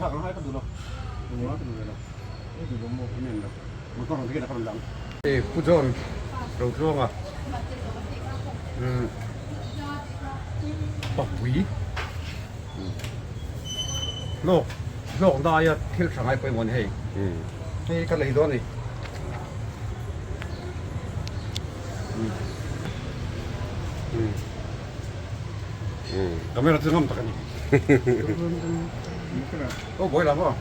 Thlak ang ai ka duh lo. Duh ka duh ve lo. Ei duh lo maw? Amen lo. Motor ang takin a ka rawn lang. Hey, Pu John Rotluanga. Papui. Hlawk hlawk na aia thil tha ngai pawimawh a ni hei. Hei ka lei dawn a ni. Camera chu ngam tak a ni. Aw buai lam aw.